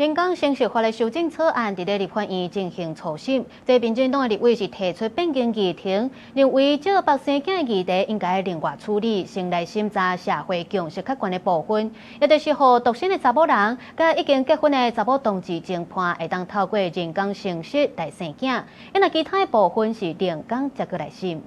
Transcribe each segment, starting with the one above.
人工生殖法的修正草案佇咧立法院進行初審，這民進黨的立委是提出變更議程，認為借腹生囝的議題應該另外處理，先來審查社會共識較懸的部分，也就是予獨身的查某人，佮已經結婚的查某同志情伴會當透過人工生殖來生囝，啊若其他的部分是另工才閣來審。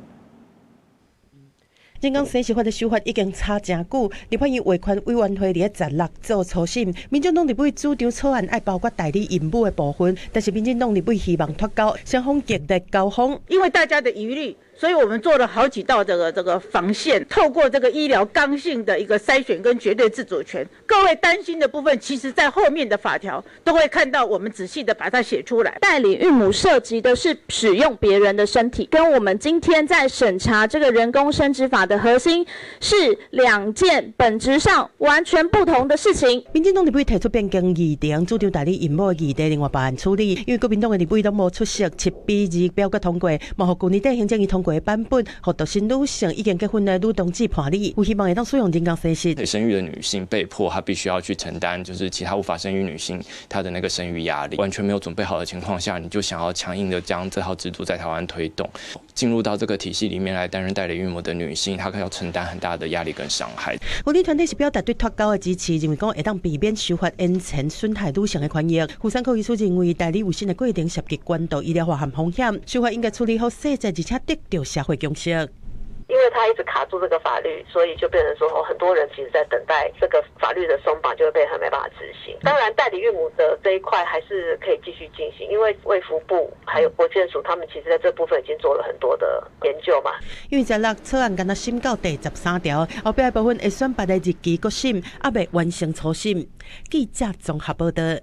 人工生殖法的修法已經差誠久，立法院衛權委員會佇咧16做初審，民進黨立委主張草案愛包括代理孕母的部分，但是民進黨立委希望脫鈎，雙方激烈交鋒。因為大家的疑慮，所以我們做了好幾道這個防線，透過這個醫療剛性的一個篩選跟絕對自主權。各位擔心的部分，其實在後面的法條都會看到，我們仔細的把它寫出來。代理孕母涉及的是使用別人的身體，跟我們今天在審查這個人工生殖法的核心是兩件本質上完全不同的事情。民進黨立委提出變更議程，主張代理孕母的議題另外別案處理，因為國民黨的立委攏無出席，7比2表決通過，嘛予舊年底行政院通過的版本，予獨身女性已經結婚的女同志伴侶，有希望會當使用人工生殖。生育的女性被迫，她必須要去承擔，就是其他無法生育女性她的那個生育壓力。完全沒有準備好的情況下，你就想要強硬的將這套制度在台灣推動，進入到這個體系裡面來擔任代理孕母的女性，她可要承擔很大的壓力跟傷害。婦女團體是表達對脫鈎的支持，認為講會當避免修法延遲損害女性的權益。婦產科醫師認為，代理妊娠的過程涉及高度醫療化和風險，修法應該處理好細節，而且得到社會共識。因為他一直卡住這個法律，所以就變成說，哦，很多人其實在等待這個法律的鬆綁，就會被他沒辦法執行。當然，代理孕母的這一塊還是可以繼續進行，因為衛福部還有國健署，他們其實在這部分已經做了很多的研究嘛。因為16草案敢若審到第13條，後壁的部分會選別的日期閣審，猶未完成初審。記者綜合報道。